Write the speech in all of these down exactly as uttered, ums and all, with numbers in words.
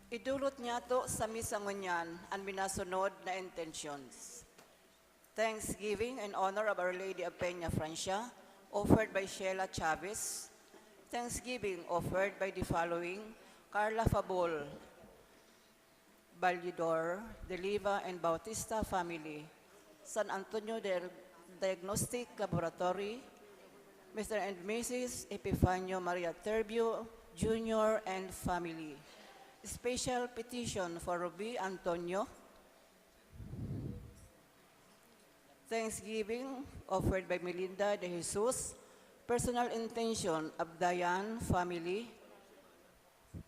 Idulot niyato sa misa ngunyan an minasunod na intentions. Thanksgiving in honor of Our Lady of Peña Francia, offered by Sheila Chavez. Thanksgiving offered by the following: Carla Fabol, Valledor, De Liva and Bautista family, San Antonio Dia-, Diagnostic Laboratory, Mister and Missus Epifanio Maria Terbio Junior and family. Special petition for Ruby Antonio. Thanksgiving offered by Melinda De Jesus. Personal intention of Diane family.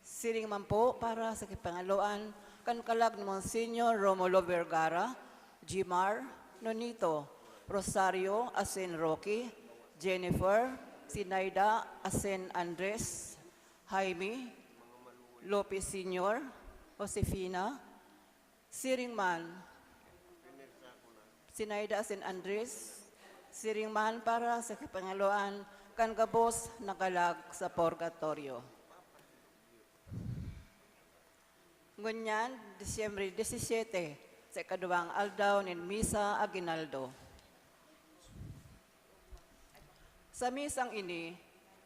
Siring man po para sa kapangaloan kan kalag ni Monsignor Romulo Vergara, Jimar, Nonito, Rosario asin Rocky, Jennifer, Sinaida asin Andres, Jaime, Lopez Senior, Josefina, siring man, Sinaida asin Andres, siring man para sa kapangaloan kan gabos na kalag sa purgatorio. Ngunyan, Disyembre disisiete, sa ikaduwang aldaw nin Misa Aguinaldo. Sa misang ini,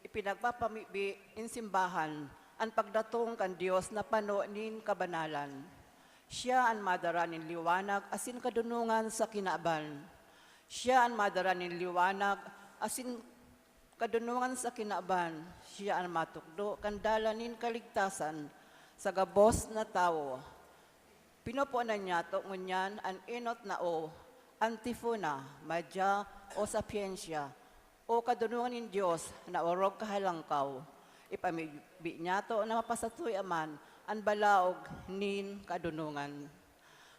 ipinagpapamibi nin simbahan an pagdatong kan Dios na pano nin kabanalan. Siya an madara nin liwanag asin kadonongan sa kinaban. Siya an madara nin liwanag asin kadonongan sa kinaban. Siya an matukdo kan dalan nin kaligtasan sa gabos na tawo. Pinoponan niyato ngunyan an enot na O, Antifona, Madya, o Sapiensya, o kadonongan nin Dios na orog kahalangkaw. Ipamibi niyato na mapasatuya man an balaog nin kadonongan.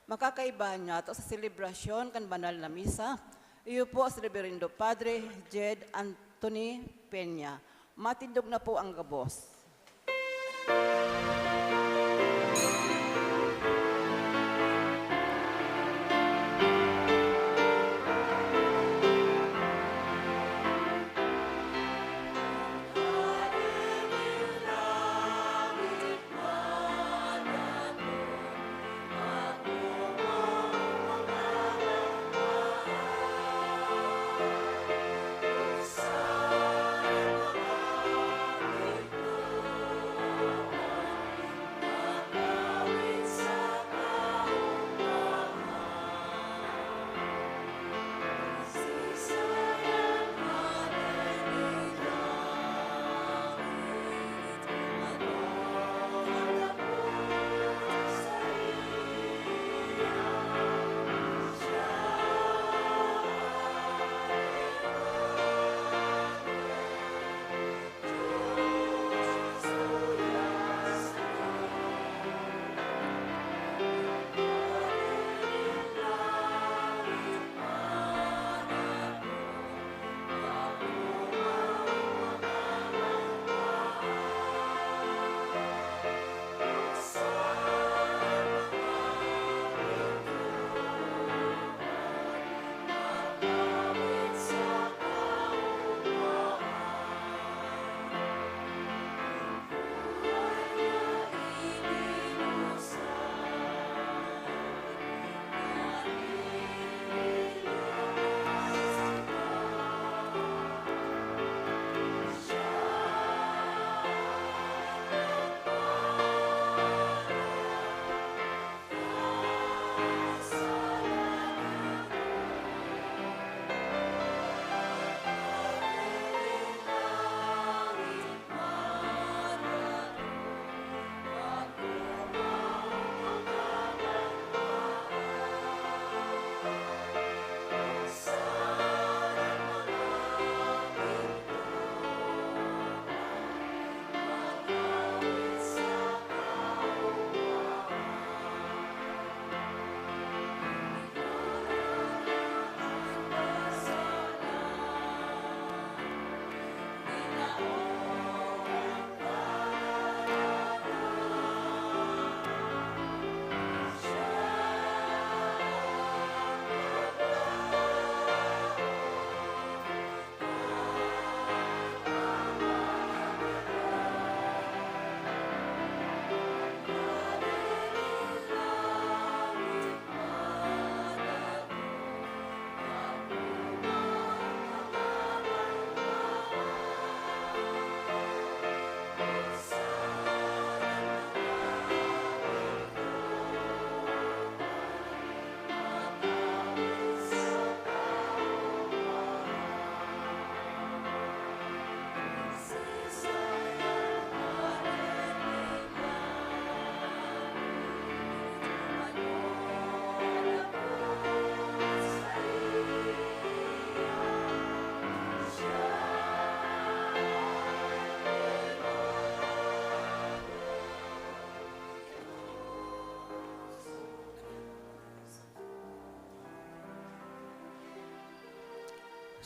Makakaiba niyato sa selebrasyon kan banal na misa, iyo po si Reberendo Padre Jed Anthony Peña. Matindog na po ang gabos.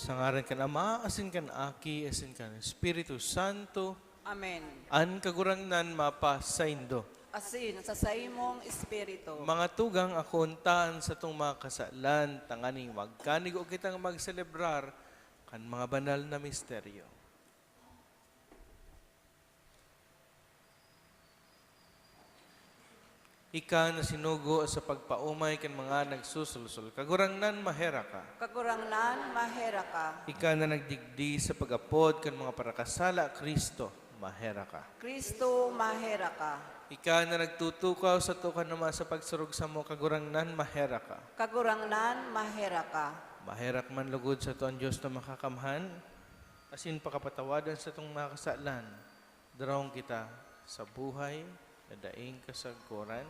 Sa ngaran kan Ama, asin kan Aki, asin kan Espiritu Santo. Amen. An Kagurangnan mapasaindo. Asin sa saimong espiritu. Mga tugang, akoon ta an satong mga kasalan, tanganing magkanigo kitang magselebrar kan mga banal na misteryo. Ika na sinugo sa pagpaomay kan mga nagsusulsol. Kagurangnan, maherak ka. Kagurangnan, maherak ka. Ika na nagdigdi sa pag-apod kan mga parakasala, Kristo, maherak ka. Kristo, maherak ka. Ika na nagtutukaw sa tukan na sa pagsurog samo, Kagurangnan, maherak ka. Kagurangnan, maherak ka. Maherak man lugod sato an Dios na makakamhan, asin pakapatawadan satong mga kasalan. Daraon kita sa buhay na daing kasagkoran.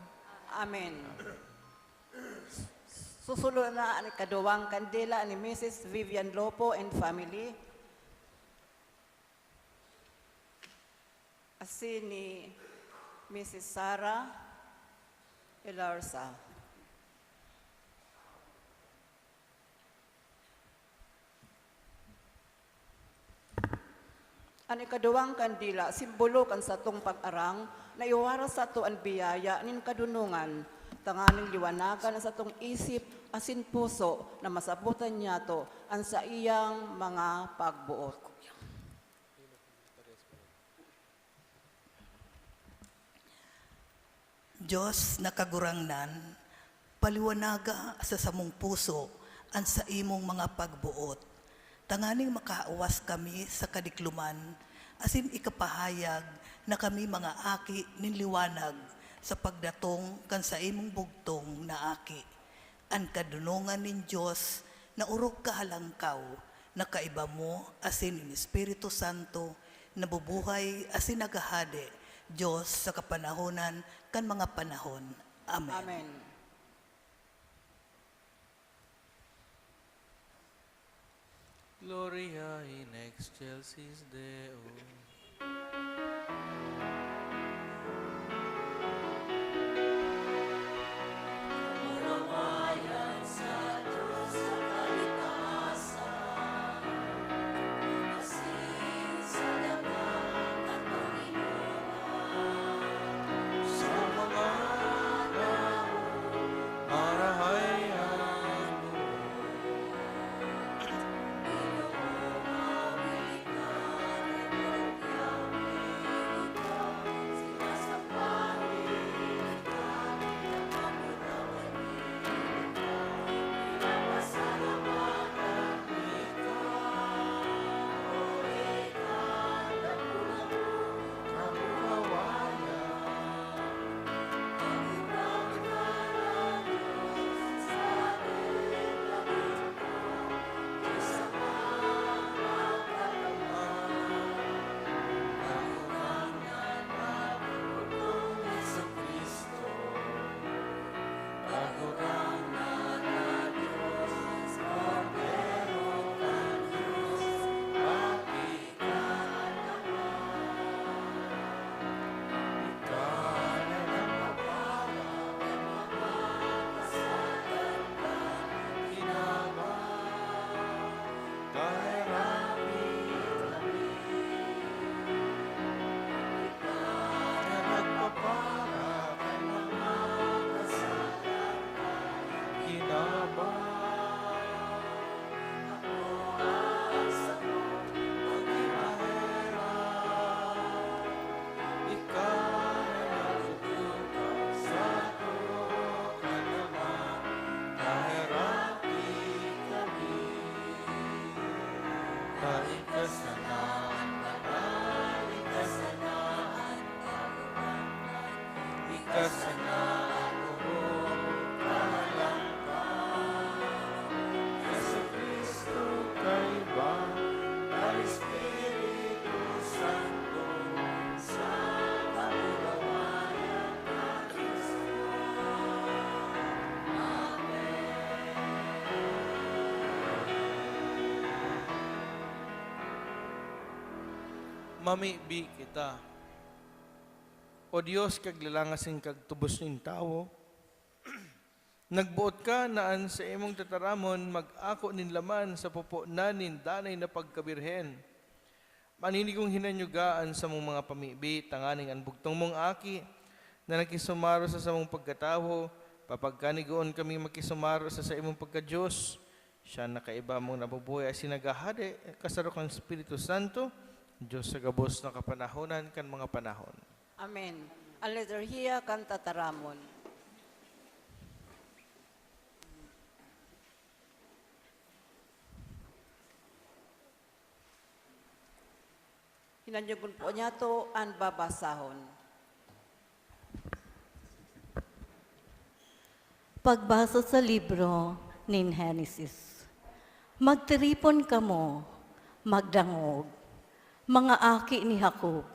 Amen. Amen. Susulo na an ikaduwang kandila ni Misis Vivian Lopo and family. Asin ni Misis Sarah Elarza. An ikaduwang kandila, simbolo kan satong pag-arang na iwaras sato an biyaya nin kadunongan, tanganing liwanagan an satong isip asin puso na masabotan niyato an saiyang mga pagboot. Dios na Kagurangnan, paliwanaga sa samong puso an saimong mga pagboot, tanganing makahawas kami sa kadikloman asin ikapahayag na kami mga aki nin liwanag sa pagdatong kan saimong bugtong na Aki. An kadunongan nin Dios na orog kahalangkaw, na kaiba mo asin nin Espiritu Santo, nabubuhay asin naghahade, Dios sa kapanahonan kan mga panahon. Amen. Amen. Gloria in excelsis Deo. Mamibi kita. O Dios, kaglalang asin kagtubos nin tawo, Nagboot ka na an saimong tataramon mag-ako nin laman sa poponan nin danay na pagkabirhen. Maninigong hinanyuga an samong mga pamibi tanganing an bugtong mong Aki na nakisumaro sa samong pagkatawo, papagkanigoon kaming makisumaro sa saimong pagka-Dios. Siya na kaiba mong nabubuhay asin naghahade, kasaro kan Espiritu Santo, Dios sa gabos na kapanahonan kan mga panahon. Amen. An liturhiya kan tataramon. Hinanyogon po niyato an babasahon. Pagbasa sa libro nin Henesis. Magtiripon kamo, magdangog, mga aki ni Jacob.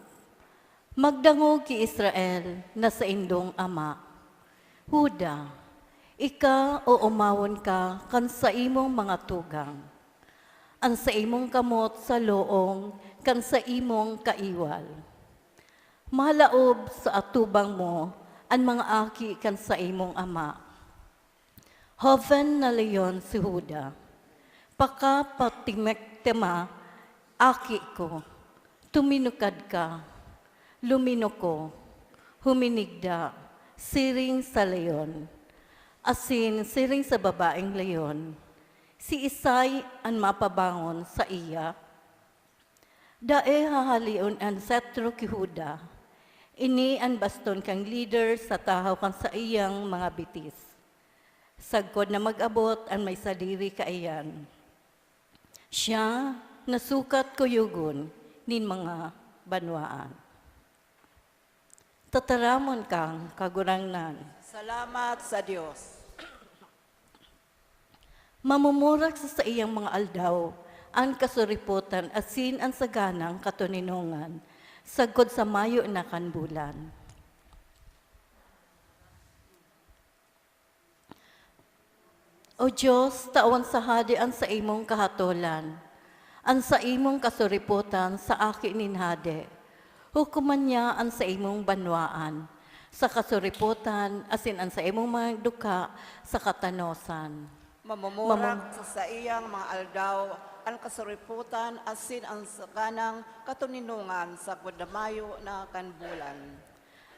Magdangog ki Israel na saindong ama. Juda, ika oomawon ka kan saimong mga tugang, an saimong kamot sa loong kan saimong kaiwal. Malaob sa atubang mo an mga aki kan saimong ama. Hoven na leon si Juda. Pakapatimektima, aki ko, tuminukad ka, luminoko, huminigda, siring sa leon, asin siring sa babaeng leon. Siisay an mapabangon saiya? Dai hahaleon an setro ki Juda. Ini an baston kan lider sa tahaw kan saiyang mga bitis, sagkod na mag-abot an may sadiri kaiyan. Siya nasukat kuyogon nin mga banwaan. Tataramon kan Kagurangnan. Salamat sa Dios. Mamumurak sa saiyang mga aldaw an kasuripotan asin an saganang katoninongan, sagkod sa mayo na kan bulan. O Dios, tawan sa hade an saimong kahatolan, an saimong kasuripotan sa aki nin hade. Hukoman niya an saimong banwaan sa kasuripotan asin an saimong mga dukha sa katanosan. Mamumurak Mamum- sa saiyang mga aldaw an kasuripotan asin an saganang katoninongan sagkod na mayo na kan bulan.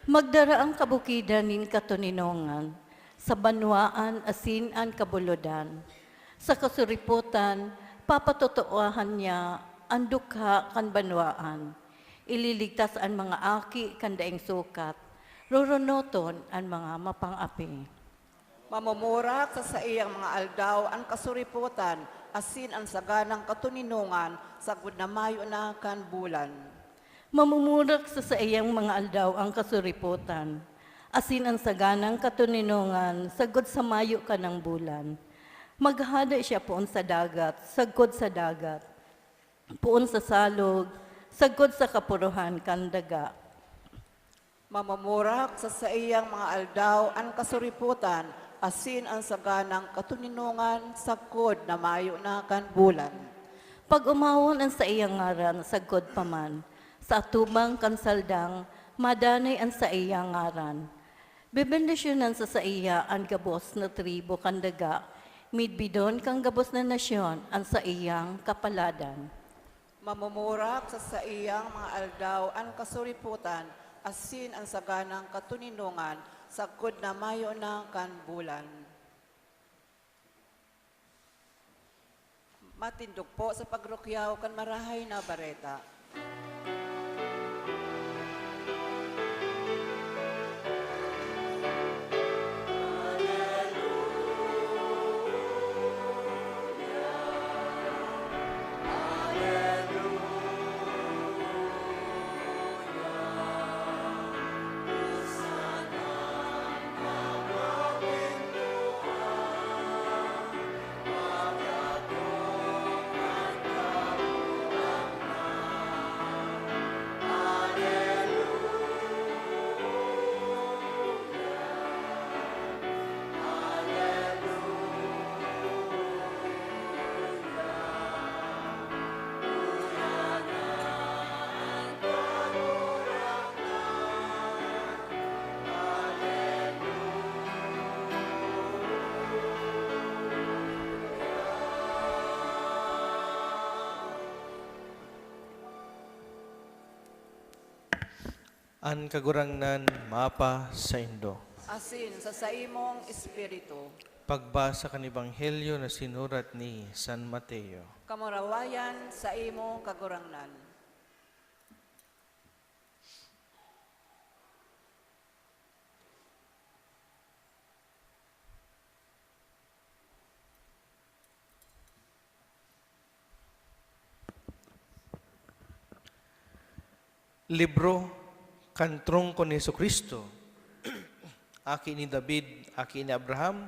Magdara an kabukidan nin katoninongan sa banwaan asin an kabulodan. Sa kasuripotan, papatutuahan niya an dukha kan banwaan. Ililigtas an mga aki kan daing sukat, roronoton an mga mapang-api. Mamumurak sa saiyang mga aldaw an kasuripotan asin an saganang katoninongan sagkod na mayo na kan bulan. Mamumurak sa saiyang mga aldaw an kasuripotan, asin an saganang katoninongan sagkod sa mayo kanang bulan. Maghahade siya poon sa dagat, sagkod sa dagat, poon sa salog, sagkod sa kapurohan kan daga. Mamumurak sa saiyang mga aldaw an kasuripotan, asin an saganang katoninongan sagkod na mayo na kan bulan. Pag-omawon an saiyang ngaran sagkod pa man, sa atubang kan saldang madanay an saiyang ngaran. Bebendisyonan sa saiya an gabos na tribu kan daga, midbidon kan gabos na nasyon an saiyang kapaladan. Mamumurak sa saiyang mga aldaw an kasuripotan, asin an saganang katoninongan sagkod na mayo na kan bulan. Matindog po sa pagrukyaw kan Marahay na Bareta. An Kagurangnan mapa saindo. Asin sa saimong espiritu. Pagbasa kan Ebanghelyo na sinurat ni San Mateo. Kamurawayan saimo, Kagurangnan. Libro kan trongko ni Jesu-Cristo, aki ni David, aki ni Abraham.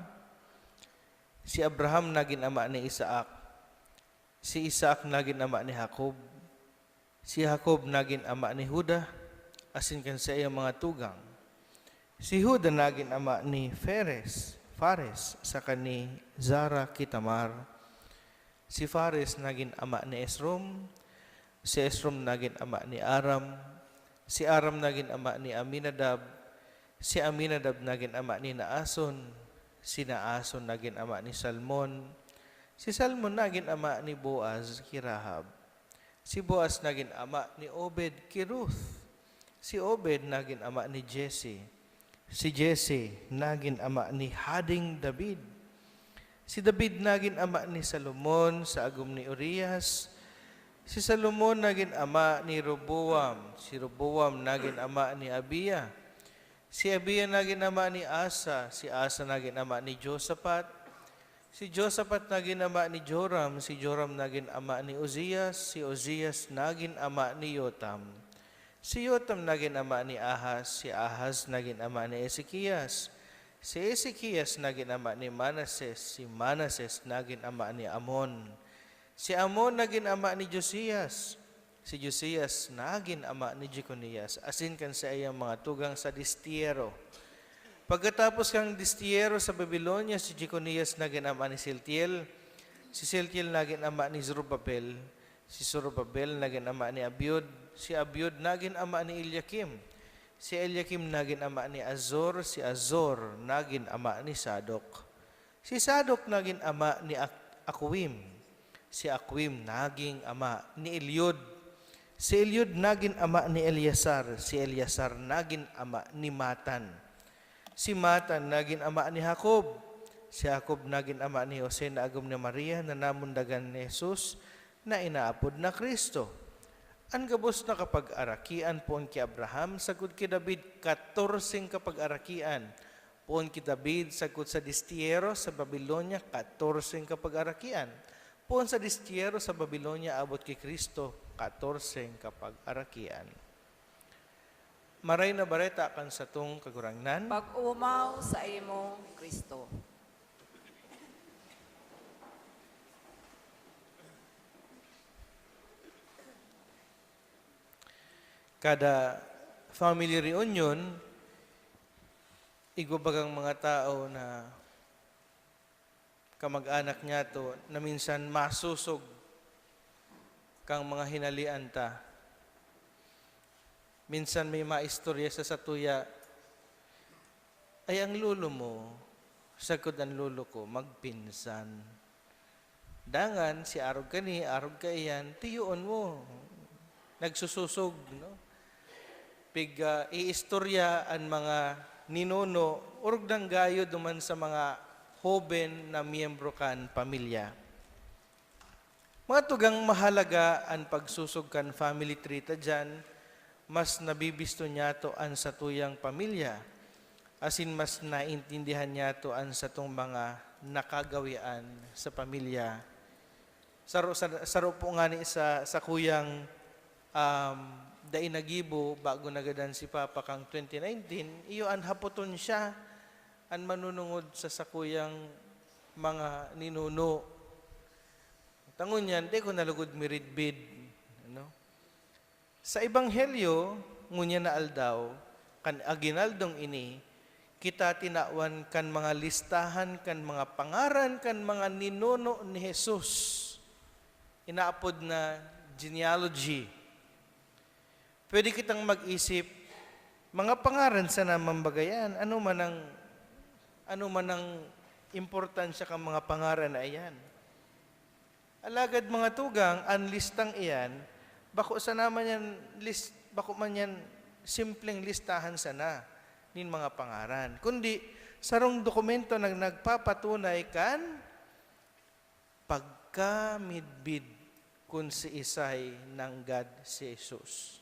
Si Abraham nagin ama ni Isaac. Si Isaac nagin ama ni Jacob. Si Jacob nagin ama ni Juda, asin kan saiyang mga tugang. Si Juda nagin ama ni Phares, Phares, saka ni Zara ki Tamar. Si Phares nagin ama ni Esrom, si Esrom nagin ama ni Aram, si Aram nagin ama ni Aminadab, si Aminadab nagin ama ni Naason, si Naason nagin ama ni Salmon, si Salmon nagin ama ni Boaz ki Rahab. Si Boaz nagin ama ni Obed ki Ruth. Si Obed nagin ama ni Jesse. Si Jesse nagin ama ni Hading David. Si David nagin ama ni Salomon sa agom ni Urias. Si Salomon nagin ama ni Roboam. Si Roboam nagin ama ni Abia. Si Abia nagin ama ni Asa. Si Asa nagin ama ni Josaphat. Si Josaphat nagin ama ni Joram, si Joram nagin ama ni Uzias, si Uzias nagin ama ni Yotam. Si Yotam nagin ama ni Ahaz, si Ahaz nagin ama ni Ezekias. Si Ezekias nagin ama ni Manases, si Manases nagin ama ni Amon. Si Amon nagin ama ni Josias. Si Josias nagin ama ni Jeconias, asin kan saiyang mga tugang sa destiyero. Pagkatapos kan destiyero sa Babilonia, si Jeconias nagin ama ni Sealtiel, si Sealtiel nagin ama ni Zorobabel, si Zorobabel nagin ama ni Abiud, si Abiud nagin ama ni Eliakim, si Eliakim nagin ama ni Azor, si Azor nagin ama ni Sadok. Si Sadok nagin ama ni Ak-, Akwim, si Akwim nagin ama ni Eliud, si Eliud nagin ama ni Eleazar, si Eleazar nagin ama ni Matan. Si Matan nagin ama ni Jacob, si Jacob nagin ama ni Jose na agom ni Maria na namundagan ni Jesus na inaapod na Cristo. An gabos na kapag-arakian poon ki Abraham sagkod ki David, katorseng kapag-arakian, poon ki David sagkod sa destiyero sa Babilonia, katorseng kapag-arakian, poon sa destiyero sa Babilonia abot ki Cristo, katorseng kapag-arakian. Maray na Bareta kan satong Kagurangnan. Pag-omaw saimo, Cristo. Kada family reunion, igwa bagang mga tao na kamag-anak niyato na minsan masosog kan mga hinalian ta. Minsan may maistorya sa satuya, "Ay, ang lolo mo, sagkod an lolo ko, magpinsan. Dangan, si arog kani, arog kaiyan, tiyoon mo, nagsusosog," no? Pig, ah, iistorya an mga ninuno, orog nang gayo duman sa mga hoben na miyembro kan pamilya. Mga tugang, mahalaga an pagsosog kan family tree ta diyan, mas nabibisto niyato an satuyang pamilya, asin mas naintindihan niyato an satong mga nakagawian sa pamilya. Saro, sa, saro po ngani sa, sa kuyang, um, dai nagibo bago nagadan si Papa kang twenty nineteen, iyo an hapoton siya an manunungod sa sakuyang mga ninuno. Ta ngunyan, dai ko na lugod miridbid, ano? Sa Ebanghelyo, ngunyan na aldaw, kan aginaldong ini, kita tinawan kan mga listahan kan mga pangaran kan mga ninuno ni Jesus. Inaapod na genealogy. Pwede kitang mag-isip, mga pangaran sana man baga yan? Ano man ang, ano man ang importansya kan mga pangaran na iyan? Alagad, mga tugang, an listang iyan, bako sana man yan lis-, bako man yan simpleng listahan sana nin mga pangaran, kundi sarong dokumento na nagpapatunay kan pagkamidbid kun siisay nanggad si Jesus.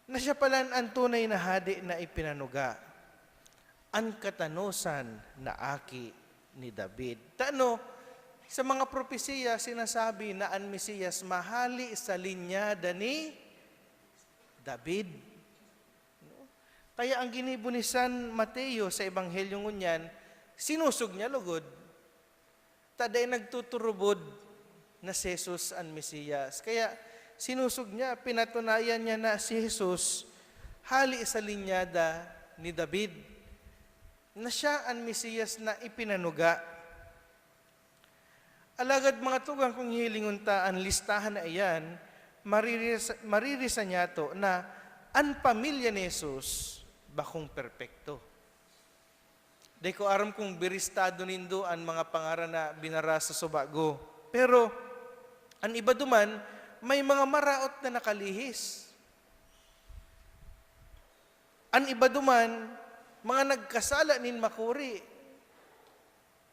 Na siya palan an tunay na hade na ipinanuga, an katanosan na aki ni David. Tano, sa mga propesiya, sinasabi na an Mesiyas mahali sa linyada ni David. No? Kaya ang ginibo ni San Mateo sa Ebanghelyo ngunyan, sinusog niya lugod. Ta dai nagtuturubod na si Jesus an Mesiyas. Kaya sinusog niya, pinatunayan niya na si Jesus hali sa linyada ni David, na siya an Mesiyas na ipinanuga. Alagad, mga tugang, kung hihilingon ta an listahan na iyan, maririsa, maririsa niyato na an pamilya ni Jesus bakong perpekto. Di ko aram kung biristado nindo an mga pangaran na binara sa subago. Pero an iba duman, may mga maraot na nakalihis. An iba duman, mga nagkasala nin makuri.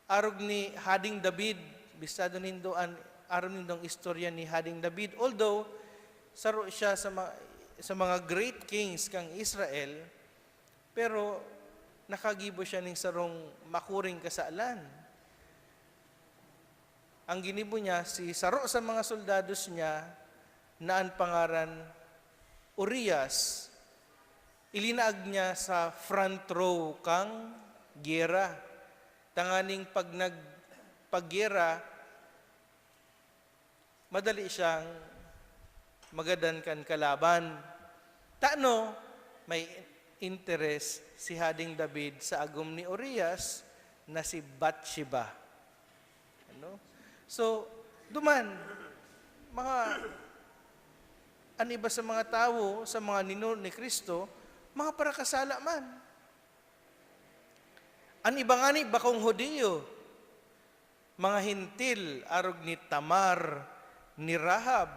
Arog ni Hading David, bistado nindo an, aram nindong istorya ni Hading David. Although, saro siya sa ma-, sa mga great kings kan Israel, pero nakagibo siya nin sarong makuring kasalan. Ang ginibo niya, si saro sa mga soldados niya na an pangaran Urias, ilinaag niya sa front row kan giyera. Tanganing pag nagpagyera, madali siyang magadan kan kalaban. Tano, may interes si Hading David sa agom ni Urias na si Bathsheba. Ano? So, duman, mga, an iba sa mga tawo, sa mga ninuno ni Cristo, mga parakasala man. An iba ngani bakong Judio, mga Hentil, arog ni Tamar, ni Rahab,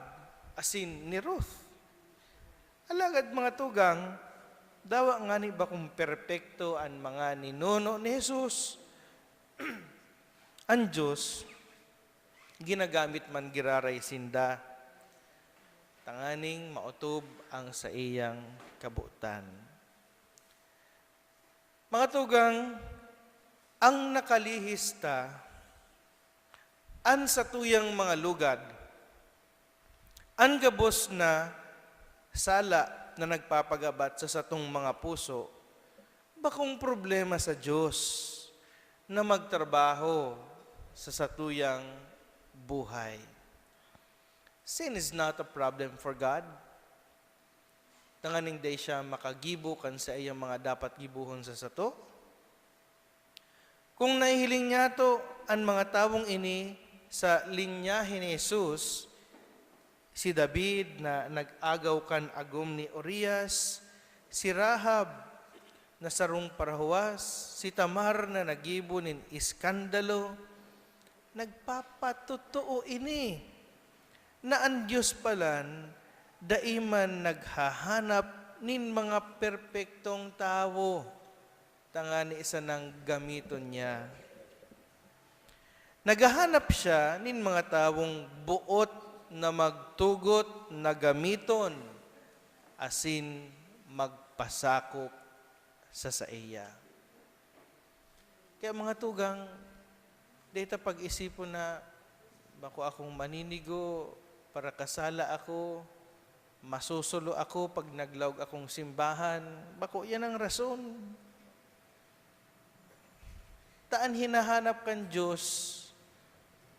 asin ni Ruth. Alagad, mga tugang, dawa ngani bakong perpekto an mga ninuno ni Jesus. An Dios, ginagamit man giraray sinda tanganing maotob ang saiyang kabotan. Mga tugang, an nakalihis ta, an satuyang mga lugad, an gabos na sala na nagpapagabat sa satong mga puso, bakong problema sa Dios na magtrabaho sa satuyang buhay. Sin is not a problem for God. Tanganing dai siya makagibo kan saiyang mga dapat gibohon sa sato. Kung nahihiling niyato an mga tawong ini sa linyahe ni Jesus, si David na nag-agaw kan agom ni Urias, si Rahab na sarong parahuwas, si Tamar na naggibo nin iskandalo, nagpapatotoo ini na an Dios palan dai man naghahanap nin mga perpektong tawo tangani sanang gamiton niya. Naghahanap siya nin mga tawong boot na magtugot na gamiton asin magpasakop sa saiya. Kaya, mga tugang, dai ta pag-isipon na, "Bako akong maninigo, parakasala ako, masusulo ako pag naglaog akong simbahan." Bako yan ang rason. Ta an hinahanap kan Dios,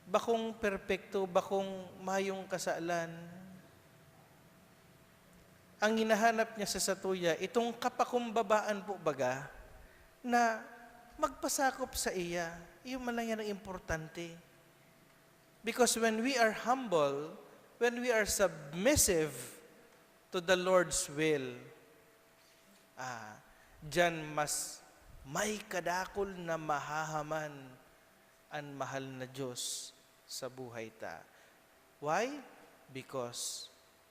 bakong perpekto, bakong mayong kasalan. Ang hinahanap niya sa satuya, itong kapakumbabaan po baga, na magpasakop saiya. Iyo man lang yan ang importante. Because when we are humble, when we are submissive to the Lord's will, ah, diyan mas may kadakul na mahahaman an mahal na Dios sa buhay ta. Why? Because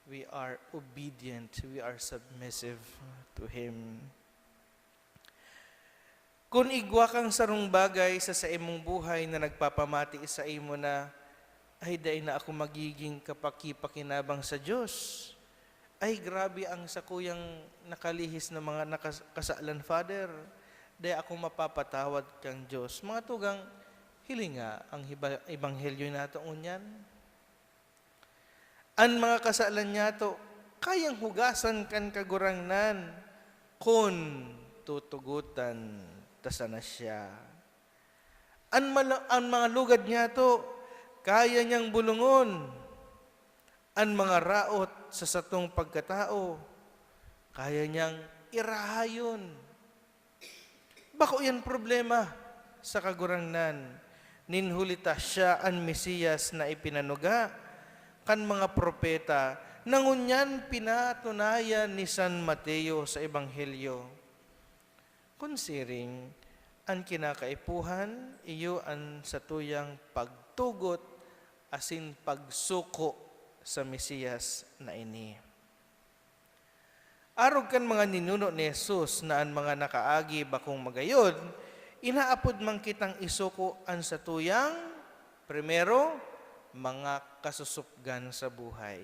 We are obedient, we are submissive to Him. Kun igwa kang sarong bagay sa saimong buhay na nagpapamati saimo na, "Ay, dai na ako magiging kapakipakinabang sa Dios. Ay, grabe ang sakuyang nakalihis na mga nakas-, kasalan, Father. Dai ako mapapatawad kan Dios." Mga tugang, hilinga ang hiba-, ebanghelyo nato ngunyan. An mga kasalan niyato kayang hugasan kan Kagurangnan kun tutugotan ta sana siya. An mala-, an mga lugad niyato kaya niyang bulongon. An mga raot sa satong pagkatao kaya niyang irahayon. Bako iyan problema sa Kagurangnan, nin huli ta siya an Mesiyas na ipinanuga kan mga propeta na ngunyan pinatunayan ni San Mateo sa Ebanghelyo. Kun siring, an kinakaipuhan iyo an satuyang pagtugot asin pagsuko sa Mesiyas na ini. Arog kan mga ninuno ni Jesus na an mga nakaagi bakong magayod, inaapod man kitang isuko an satuyang, primero, mga kasusupgan sa buhay.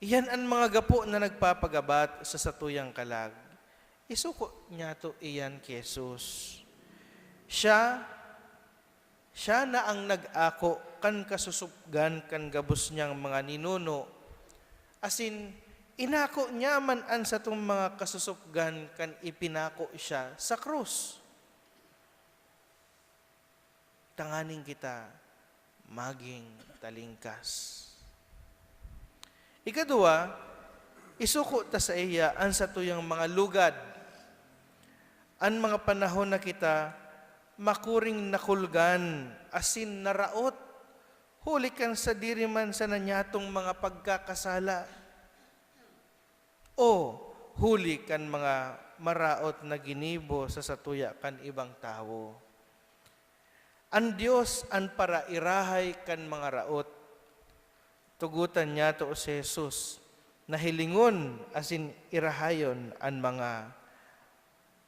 Iyan an mga gapo na nagpapagabat sa satuyang kalag. Isuko niyato iyan ki Jesus. Siya Siya na ang nag-ako kan kasusupgan kan gabos niyang mga ninuno, asin inako niya man an satong mga kasusupgan kan ipinako siya sa krus, tanganing kita magin talingkas. Ikaduwa, isuko ta saiya an satuyang mga lugad. An mga panahon na kita makuring nakulgan asin naraot huli kan sadiri man sana niyatong mga pagkakasala, o huli kan mga maraot na ginibo sa satuya kan ibang tawo. An Dios an parairahay kan mga raot. Tugotan niyato si Jesus na hilingon asin irahayon an mga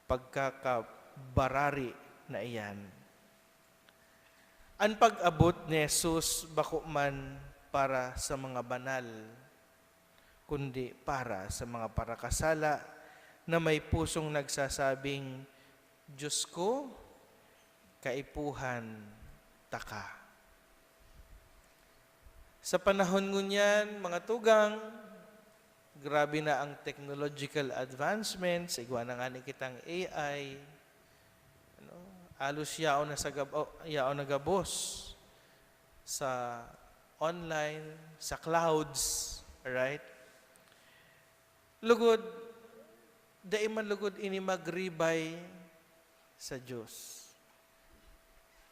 pagkakabarari na iyan. An pag-abot ni Jesus bako man para sa mga banal, kundi para sa mga parakasala na may pusong nagsasabing, "Diyos ko, kaipuhan taka." Sa panahon ngunyan, mga tugang, grabe na ang technological advancements, igwa na ngani kitang A I, ano, halos yaon na sa gab-, oh, yaon na gabos sa online, sa clouds, right? Lugod, dai man lugod ini magribay sa Dios.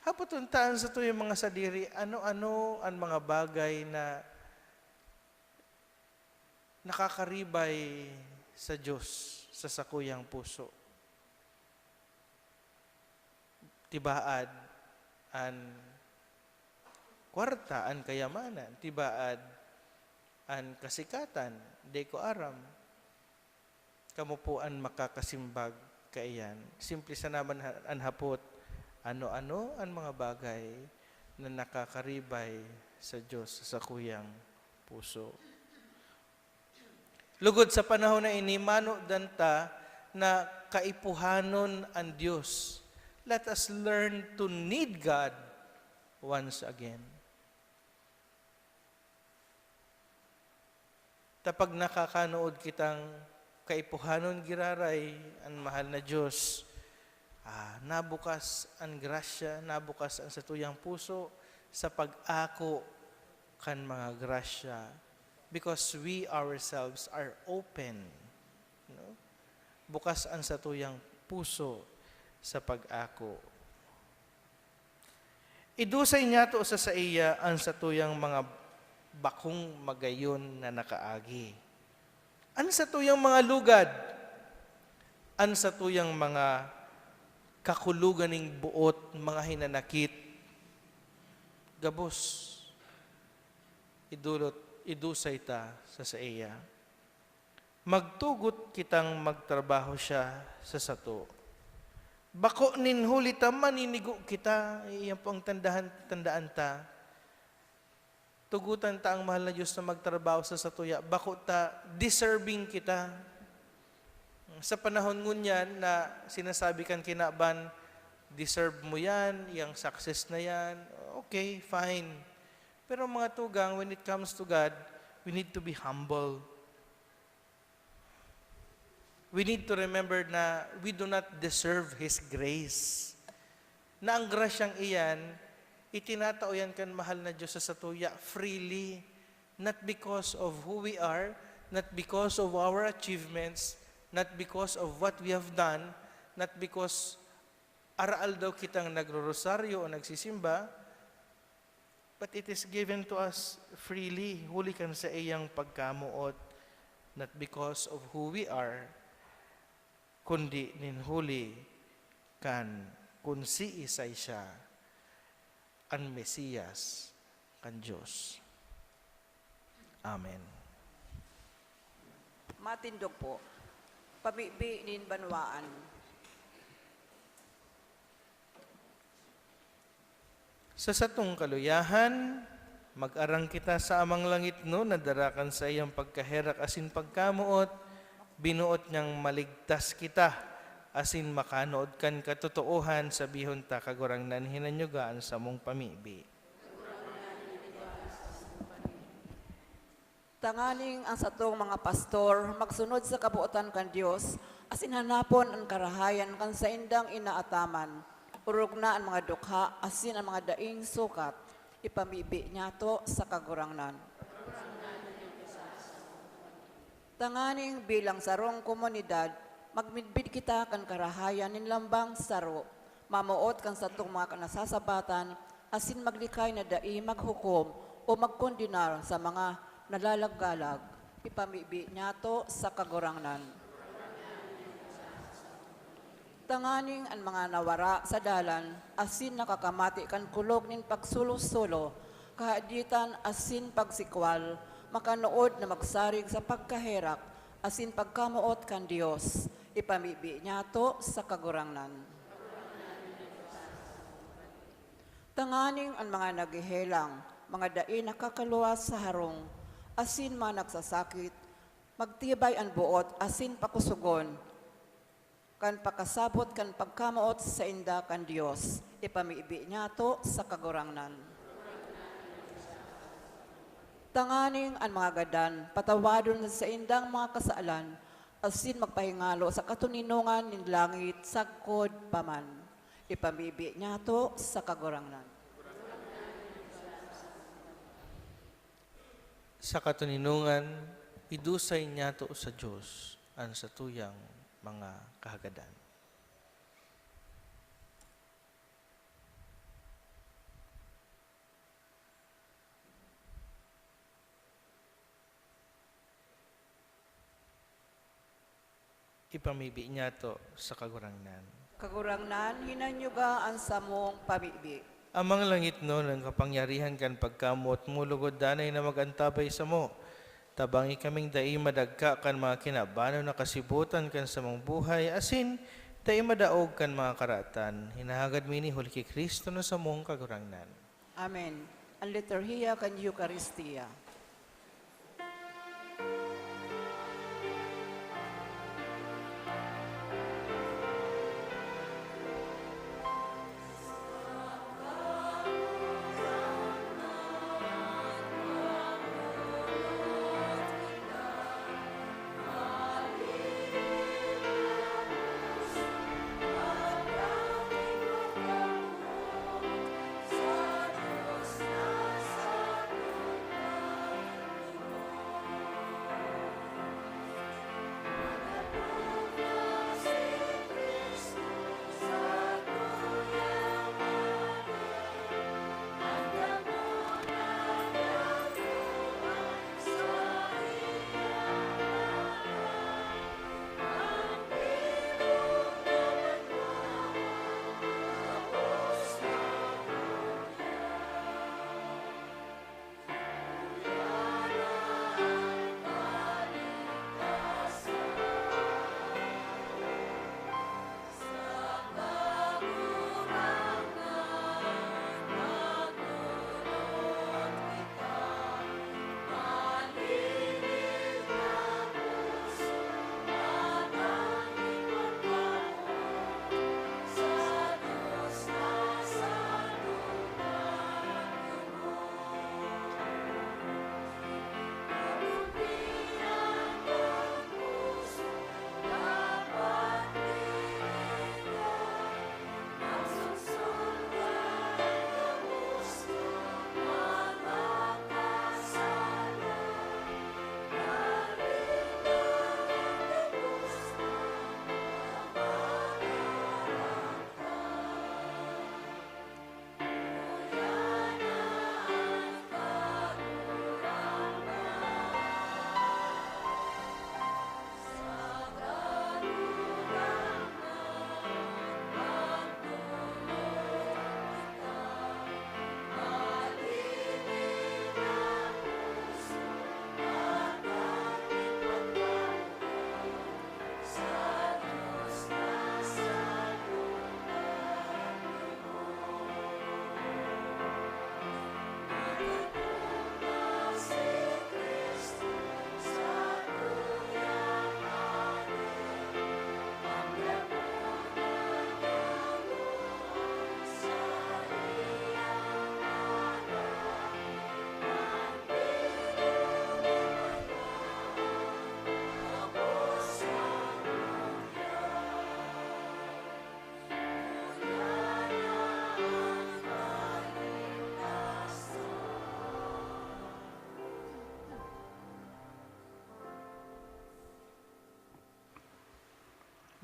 Hapoton ta an satuyang mga sadiri, ano-ano an mga bagay na nakakaribay sa Dios sa sakuyang puso. Tibaad an kwarta, an kayamanan, tibaad an kasikatan, di ko aram. Kamo po an makakasimbag kaiyan. Simple sana man ha-, an hapot, ano-ano an mga bagay na nakakaribay sa Dios sa sakuyang puso? Lugod sa panahon na ini, manodan ta na kaipuhanon an Dios. Let us learn to need God once again. Ta pag nakakanood kitang kaipuhanon giraray an mahal na Dios, ah, nabukas an grasya, nabukas an satuyang puso sa pag-ako kan mga grasya, because we ourselves are open, no? Bukas an satuyang puso sa pag-ako. Idusay niyato sa saiya an satuyang mga bakong magayon na nakaagi, an satuyang mga lugad, an satuyang mga kakulogan ning boot, mga hinanakit. Gabos, idolot idusay ta sa saiya. Magtugot kitang magtrabaho siya sa sato. Bako nin huli ta maninigo kita, iyan po ang tandahan, tandaan ta. Tugutan ta ang mahal na Diyos na magtrabaho sa satuya, bako ta deserving kita. Sa panahon ngunyan na sinasabi kan kinaban, "Deserve mo yan, yang success na yan," okay, fine. Pero mga tugang, when it comes to God, we need to be humble. We need to remember na we do not deserve His grace. Na ang grasyang iyan, itinatao yan kan mahal na Diyos sa satuya freely, not because of who we are, not because of our achievements, not because of what we have done, not because araal daw kitang nagrorosaryo o nagsisimba, but it is given to us freely, huli kan saiyang pagkamoot, not because of who we are, kundi nin huli kan kun siisay siya, an Mesiyas kan Dios. Amen. Matindog po. Pamibi nin banwaan. Sa satong kaluyahan, mag-arang kita sa Amang Langitnon na dara kan saiyang pagkaherak asin pagkamoot, binuot niyang maligtas kita asin makanood kan katotoohan. Sabihon ta, "Kagurangnan, hinanyuga an samong pamibi." Tanganing ang satong mga pastor magsunod sa kabotan kan Dios asin hanapon an karahayan kan saindang inaataman, orog na an mga dukha asin an mga daing sukat. Ipamibi niyato sa Kagurangnan. Tanganing bilang sarong komunidad, magmidbid kita kan karahayan nin lambang saro, mamoot kan satong mga nasasabatan, asin maglikay na dai maghukom o magkondenar sa mga nalalagalag. Ipamibi niyato sa Kagurangnan. Tanganing an mga nawara sa dalan asin nakakamati kan kulog nin pagsulo-sulo, kahaditan asin pagsikwal, makanood na magsarig sa pagkaherak asin pagkamoot kan Dios. Ipamibi niyato sa Kagurangnan. Tanganing an mga naghehelang, mga dai nakakaluwas sa harong, asin mga nagsasakit, magtibay an boot asin pakosogon kan pakasabot kan pagkamoot sainda kan Dios. Ipamibi niyato sa Kagurangnan. Tanganing an mga gadan patawadon sa saindang mga kasalan, asin magpahingalo sa katoninongan nin langit sagkod pa man. Ipamibi niyato sa Kagurangnan. Sa katoninongan, idusay niyato sa Dios an satuyang mga kahagadan. Ipamibi niyato sa Kagurangnan. Kagurangnan, hinanyuga an samong pamibi. Amang langitnon, an kapangyarihan kan pagkamoot mo lugod danay na mag-antabay samo. Tabangi kaming dai madagka kan mga kinabanon na kasibutan kan samong buhay, asin dai madaog kan mga karatan. Hinahagad mi ini huli ki Cristo na samong Kagurangnan. Amen. An liturhiya kan Eukaristia.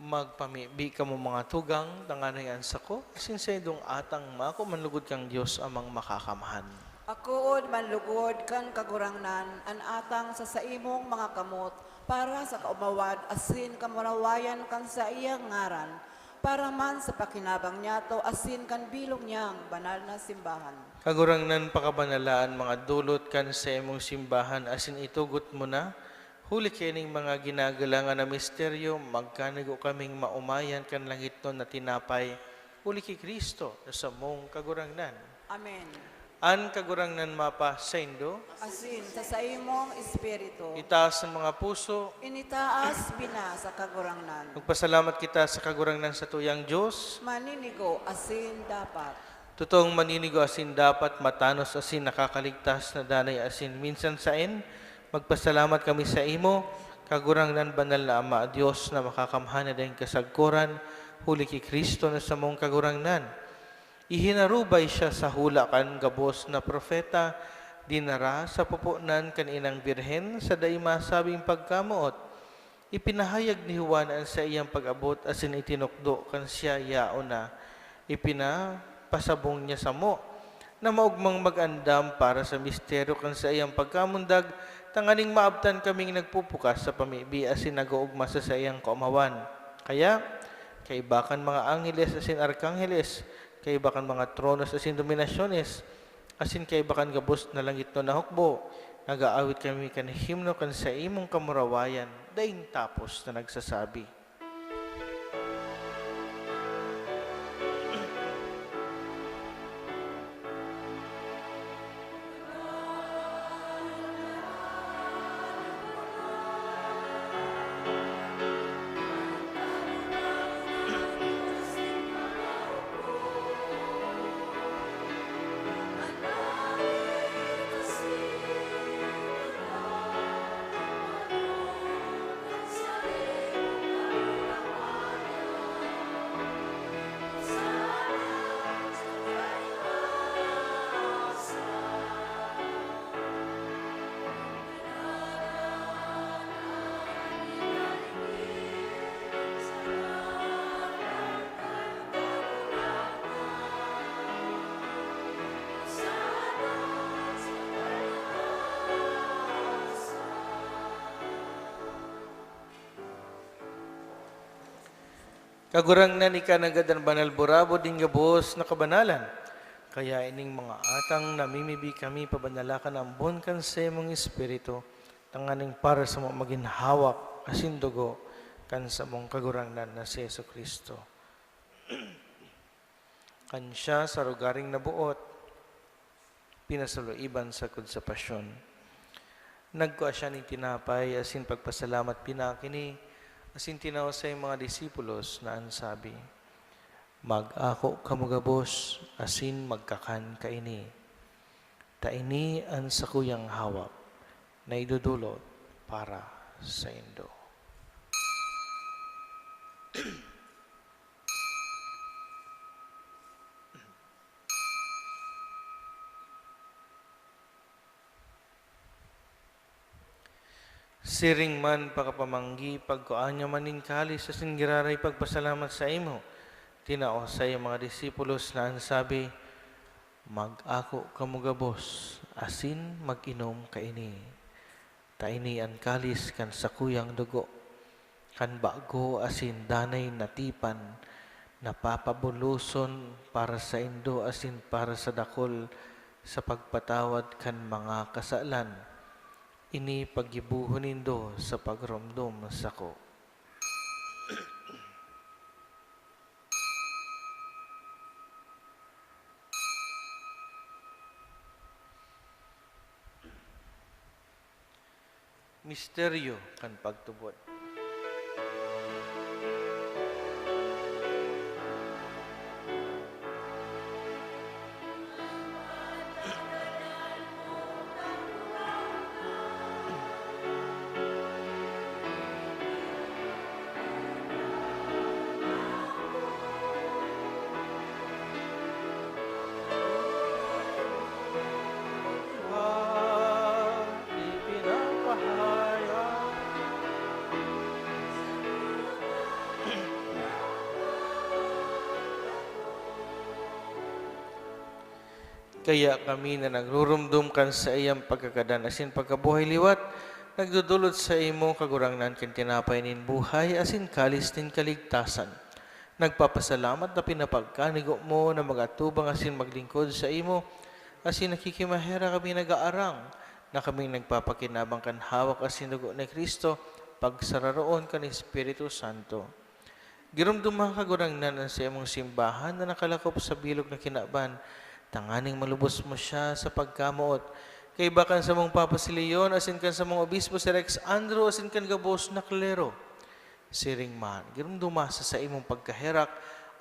Magpamibi kamo, mga tugang, tanganing an sako asin saindong atang mako manlugod kan Dios Amang Makakamhan. Akoon manlugod kan Kagurangnan an atang sa saimong mga kamot, para sa kaomawan asin kamurawayan kan saiyang ngaran, para man sa pakinabang niyato asin kan bilog niyang banal na simbahan. Kagurangnan, pakabanala an mga dulot kan saimong simbahan asin itugot mo na, huli kaining mga ginagalangan na misteryo, magkanigo kaming maomayan kan langitnon na tinapay, huli ki Cristo na samong Kagurangnan. Amen. An Kagurangnan mapasaindo. Asin sa saimong espiritu. Itaas an mga puso. Initaas bina sa Kagurangnan. Magpasalamat kita sa Kagurangnan, satuyang Dios. Maninigo asin dapat. Totoong maninigo asin dapat, matanos asin nakakaligtas na danay asin minsan saen, magpasalamat kami saimo, Kagurangnan, banal na Ama, Dios na makakamhan na daing kasagkoran, huli ki Cristo na samong Kagurangnan. Ihinarubay siya sa hula kan gabos na propeta, dinara sa pupunan kan inang birhen sa dai masabing pagkamoot. Ipinahayag ni Juan an saiyang pag-abot asin itinukdo kan siya yaon na. Ipinapasabong niya samo na maogmang mag-andam para sa misteryo kan saiyang pagkamundag, tanganing maabtan kaming nagpupukas sa pamibi asin nag-oogma sa saiyang kaomawan. Kaya, kaiba kan mga angheles asin arkangheles, kaiba kan mga tronos asin dominasyones, asin kaiba kan gabos na langitnon na hukbo, nag-aawit kami kan himno kan saimong kamurawayan, daing tapos na nagsasabi. Kagurangnan, ika nanggad an banal burabod nin gabos na kabanalan. Kaya ining mga atang namimibi kami, pabanala kan ambon kan saimong Espiritu, tanganing para samo magin hawak asin dugo kan samong Kagurangnan na si Jesu-Cristo. Kan siya sa rogaring naboot, pinasaloiban sagkod sa pasyon. Nagkua siya nin tinapay asin pagpasalamat, pinakini, asin tinao sa mga disipulos na an sabi, "Mag-ako kamo gabos asin magkakan kaini. Ta ini an sakuyang hawak na idodolot para saindo." Siring man pakapamanggi, pagkua niya man nin kalis asin giraray pagpasalamat saimo, tinao sa iyang mga disipulos na an sabi, "Mag-ako kamo gabos asin mag-inom kaini. Ta ini an kalis kan sakuyang dugo, kan bago asin danay na tipan, na papabuloson para saindo asin para sa dakul sa pagpatawad kan mga kasalan. Ini paggibohon nindo sa pagromdom sako." Misteryo kan pagtubod. Kaya kami na nagrurumdom kan saiyang pagkagadan asin pagkabuhay liwat, nagdodolot saimo, Kagurangnan, kan tinapay nin buhay asin kalis nin kaligtasan. Nagpapasalamat na pinapagkanigo mo na mag-atubang asin maglingkod saimo, asin nakikimaherak kami nag-aarang na kaming nagpapakinabang kan hawak asin dugo ni Cristo, pagsararoon kan Espiritu Santo. Giromdoma, Kagurangnan, an saimong simbahan na nakalakop sa bilog na kinaban, tanganing malubos mo siya sa pagkamoot. Kaiba kan samong Papa si Leon, asin kan samong obispo si Rex Andrew, asin kan gabos na klero. Siring man, giromdoma sa saimong pagkaherak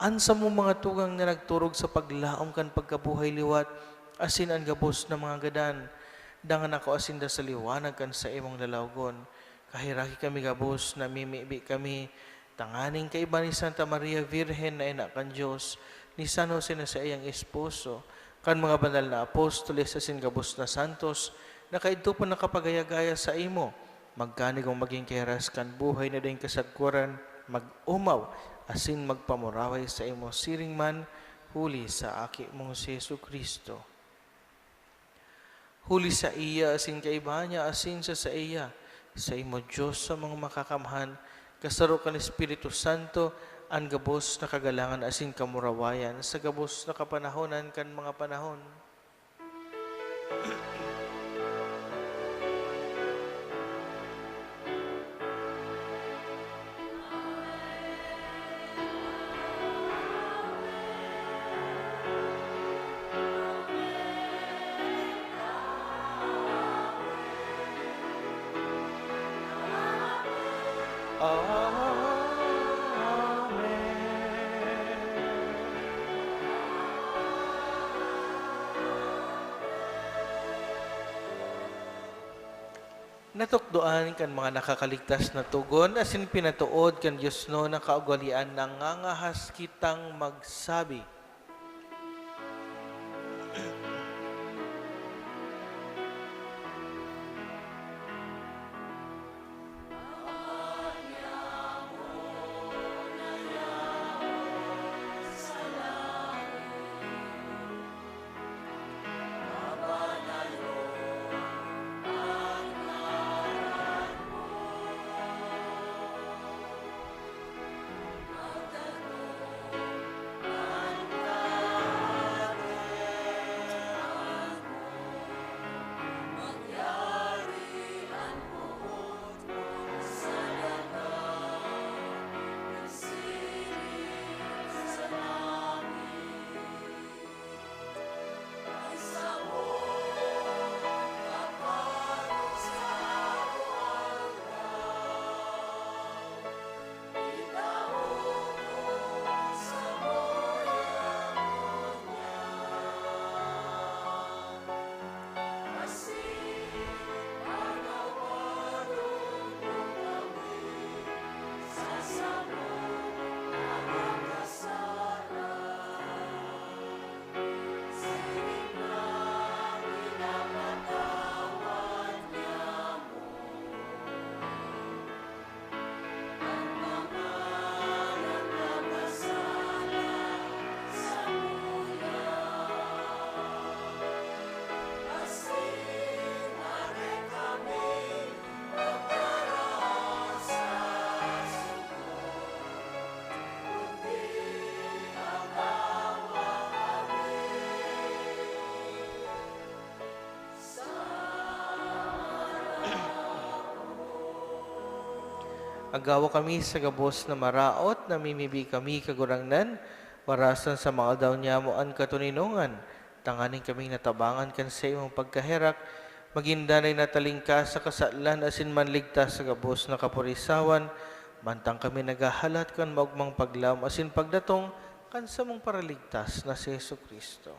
an samong mga tugang na nagturog sa paglaom kan pagkabuhay liwat, asin an gabos na mga gadan. Dangan ako asin da sa liwanag kan saimong lalawgon. Kaheraki kami gabos, namimibi kami, tanganing kaiba ni Santa Maria Virgen na ina kan Dios, ni San Jose na saiyang esposo, kan mga banal na apostoles asin gabos na santos na kaidto pa nakapagaya-gaya saimo, magkanigong magin kahiras kan buhay na daing kasagkoran, mag-omaw asin magpamuraway saimo siring man, huli sa Aki mong si Jesu-Cristo. Huli saiya, asin kaiba niya, asin sa saiya, saimo, Dios sa mga makakamhan, kasaro kan Espiritu Santo, an gabos na kagalangan asin kamurawayan sa gabos na kapanahonan kan mga panahon. Amen. Natukdoan kan mga nakakaligtas na togon asin pinatood kan diosnon na kaugalean nangangahas kitang magsabi. Agawa kami sa gabos na maraot, namimibi kami, Kagurangnan, warasan sa mga aldaw niyamo an katoninongan, tanganing kaming natabangan kan saimong pagkaherak, magin danay na talingkas sa kasalan asin manligtas sa gabos na kapurisawan, mantang kami naghahalat kan maogmang paglaom asin pagdatong kan samong Paraligtas na si Jesu-Cristo.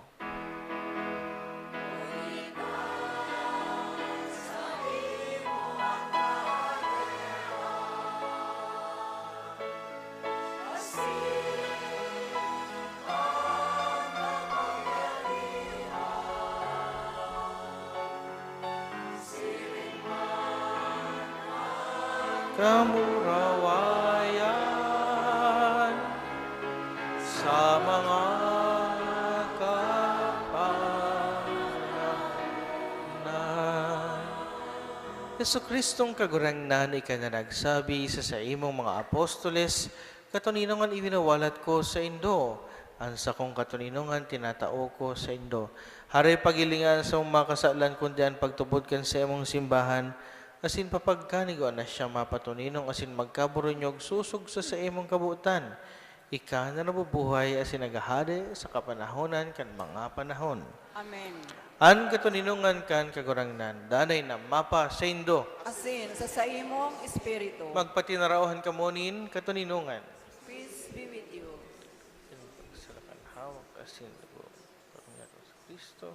Kamurawayan sa mga kapanahonan. Jesu-Cristong Kagurangnan, ika na nagsabi sa saimong mga apostoles, "Katoninongan iwinawalat ko saindo, an sakong katoninongan tinatao ko saindo." Hare, paghilinga an samong mga kasalan, kundi an pagtubod kan saimong simbahan, asin papagkanigoan na siya mapatoninong asin magkaboronyog sosog sa saimong kabotan. Ika na nabubuhay asin naghahade sa kapanahonan kan mga panahon. Amen. An katoninongan kan Kagurangnan danay na mapa saindo. Asin sa saimong espiritu. Magpatinaraohan kamo nin katoninongan. Peace be with you. Pagsalakan hawak asin dugo. Karon nga sa Cristo.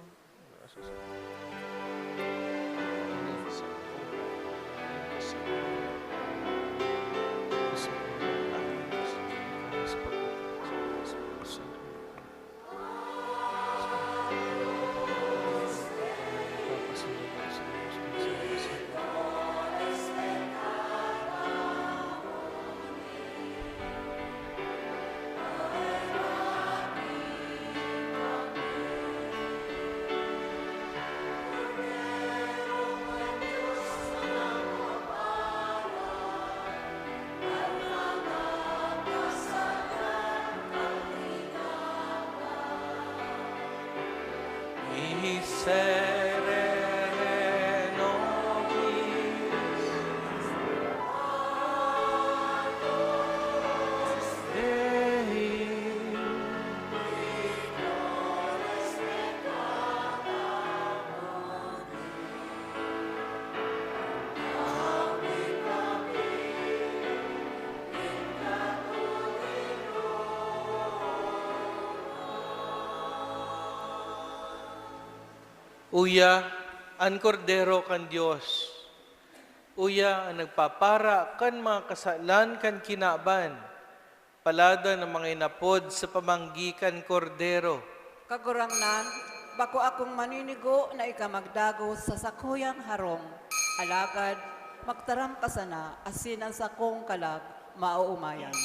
Miserere nobis, Dei. Uya, an Kordero kan Dios. Uya, an nagpapara kan mga kasalan kan kinaban. Paladan an mga inapod sa pamanggi kan Kordero. Kagurangnan, bako akong maninigo na ika magdagos sa sakuyang harong. Alagad, magtaram ka sana, asin an sakong kalag maoomayan.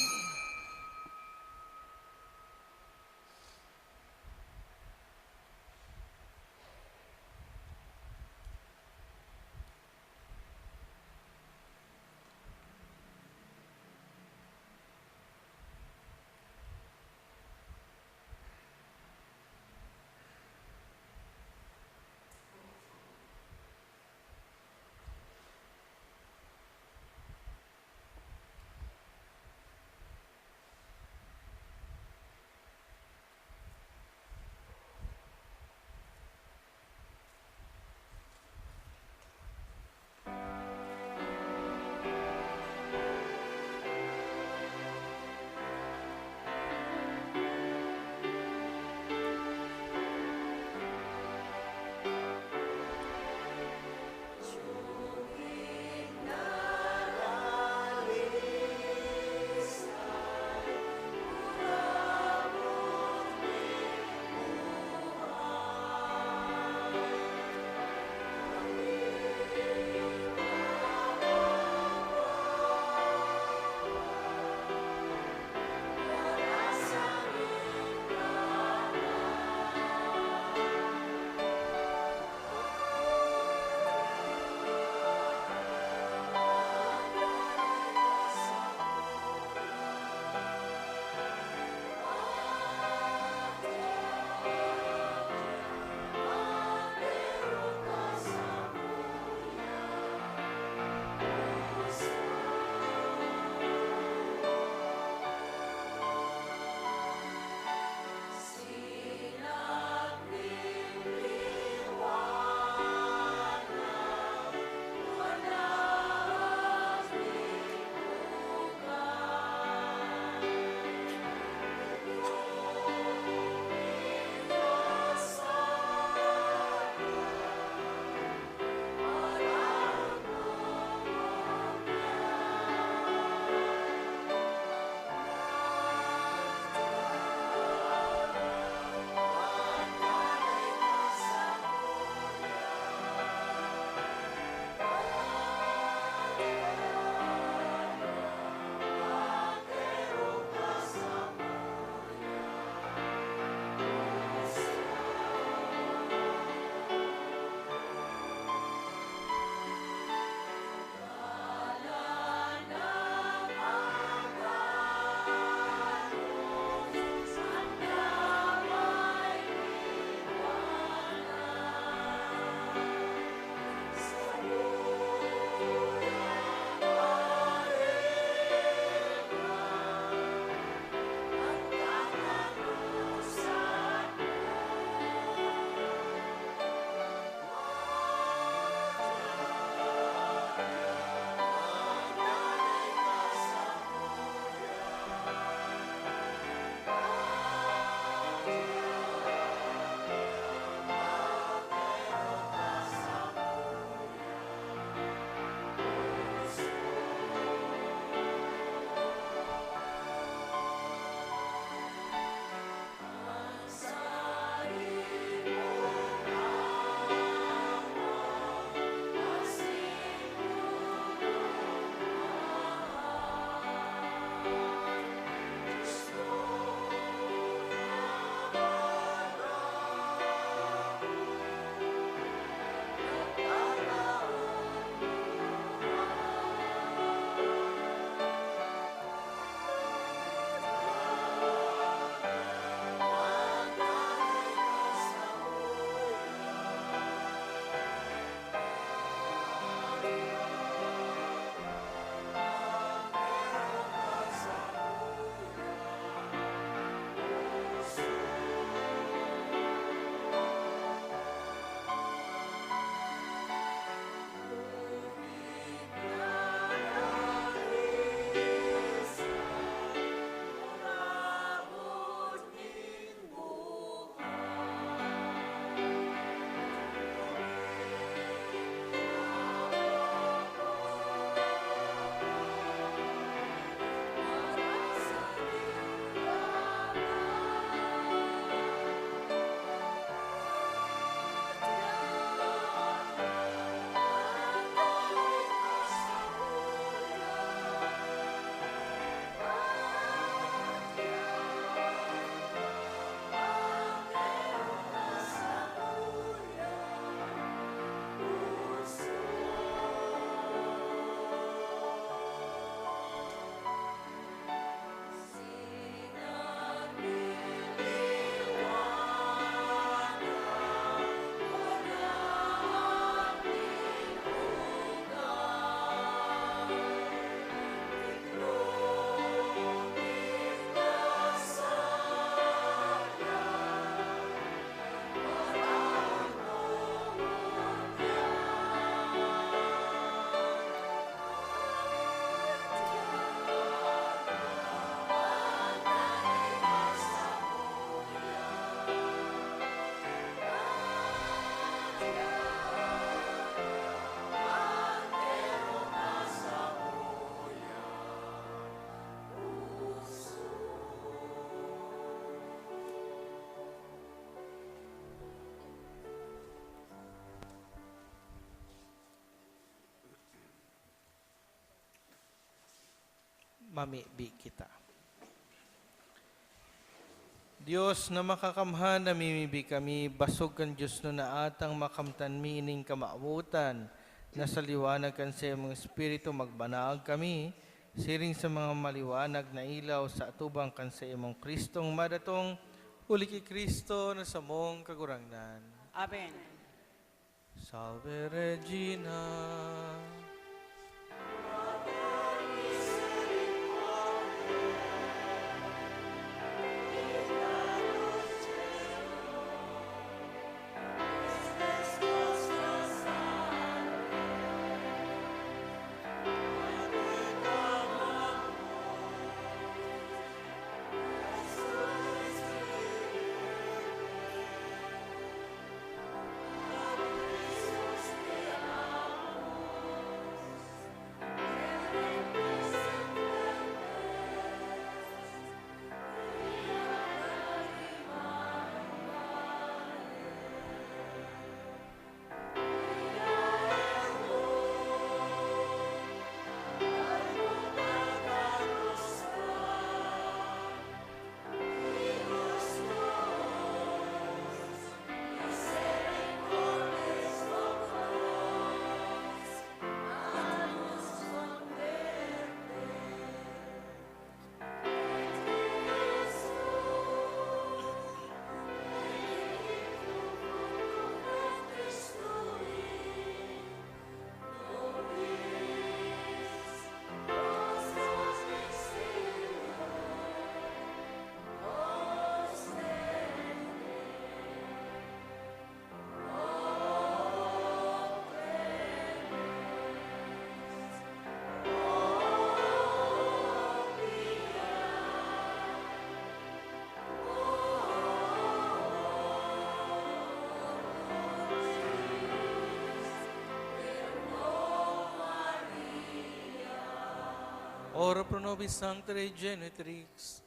Mamibi kita. Dios na makakamhan, namimibi kami, basog kan Dios no na atang makamtan mi ining kamawotan na sa liwanag kan saimong Espiritu magbanag kami, siring sa mga maliwanag na ilaw sa atubang kan saimong Kristong madatong, huli ki Kristo na samong Kagurangnan. Amen. Salve Regina. Ora pro nobis Sancti Dei Genitrix.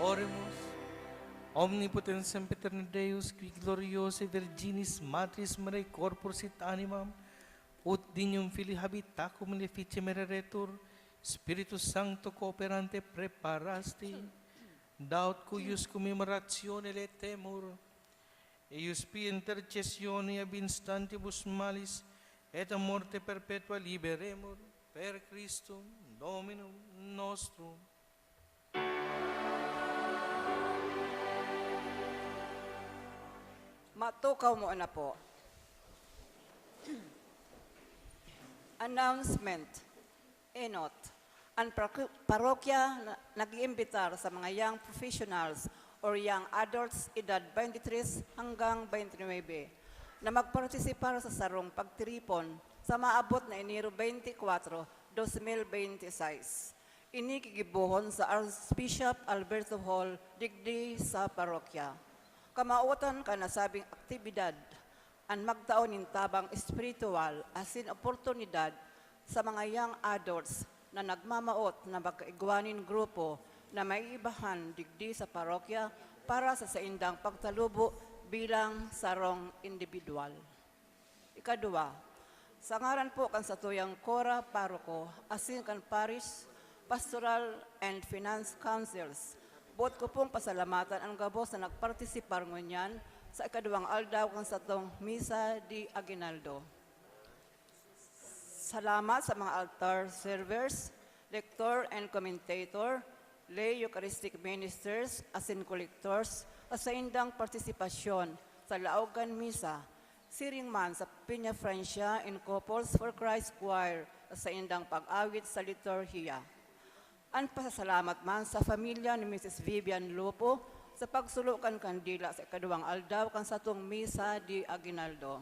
Oremus. Omnipotens sempiterna Deus, qui gloriosae Virginis Matris Mariae corporis et animam, ut dignum filii habitacum malefice mereretur, Spiritus Sancto cooperante preparasti, daut cuius commemorationem laetemur, eius pia intercessione ab instantibus malis et a morte perpetua liberemur, per Christum Dominum nostrum. Matukaw mo na po. Announcement. Enot. An parok-, parokya na, nag-iimbitar sa mga young professionals or young adults edad twenty-three hanggang twenty-nine na magpartisipar sa sarong pagtiripon sa maabot na Enero twenty-four, twenty twenty-six. Ini gigibohon sa Archbishop Alberto Hall, digdi sa parokya. Kamawotan kan nasabing aktibidad an magtao nin tabang espirituwal asin oportunidad sa mga young adults na nagmamawot na magkaigwa nin grupo na maiibahan digdi sa parokya para sa saindang pagtalubo bilang sarong indibidwal. Ikadua, sa ngaran po kan satuyang Cora Paroko asin kan Parish Pastoral and Finance Councils, boot ko pong pasalamatan an gabos na nagpartisipar ngunyan sa ikaduwang aldaw kan satong Misa de Aguinaldo. Salamat sa mga altar servers, lector and commentator, lay Eucharistic ministers, asin collectors, sa saindang partisipasyon sa laog kan misa, siring man sa Peña Francia and Couples for Christ Choir sa saindang pag-awit sa liturhiya. An pasasalamat man sa pamilya ni Misis Vivian Lupo sa pagsulo kan kandila sa ikaduwang aldaw kan satong Misa de Aguinaldo.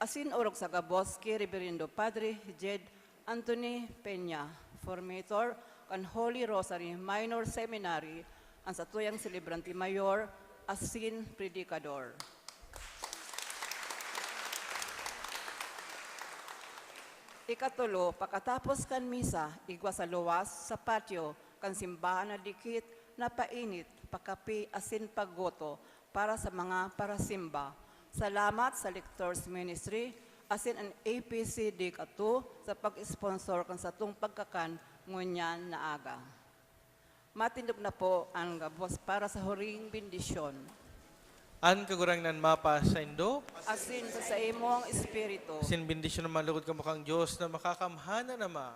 Asin orog sa gabos ki Reverendo Padre Jed Anthony Peña, formator kan Holy Rosary Minor Seminary, an satuyang selebrante mayor asin predikador. Ikatulo, pakatapos kan misa, igwa sa luwas, sa patio kan simbahan na dikit na painit, pakape asin paggoto para sa mga parasimba. Salamat sa Lectors Ministry asin an A P C D kato sa pag-sponsor kan satong pagkakan ngunyan na aga. Matindog na po an gabos para sa huring bendisyon. An Kagurangnan mapa saindo. Asin sa saimong espiritu. Asin bendisyon na malugod kamo kan Dios na makakamhan na Ama,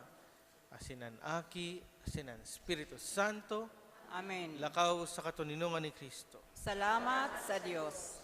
asin an Aki, asin an Espiritu Santo. Amen. Lakaw sa katoninongan ni Cristo. Salamat sa Dios.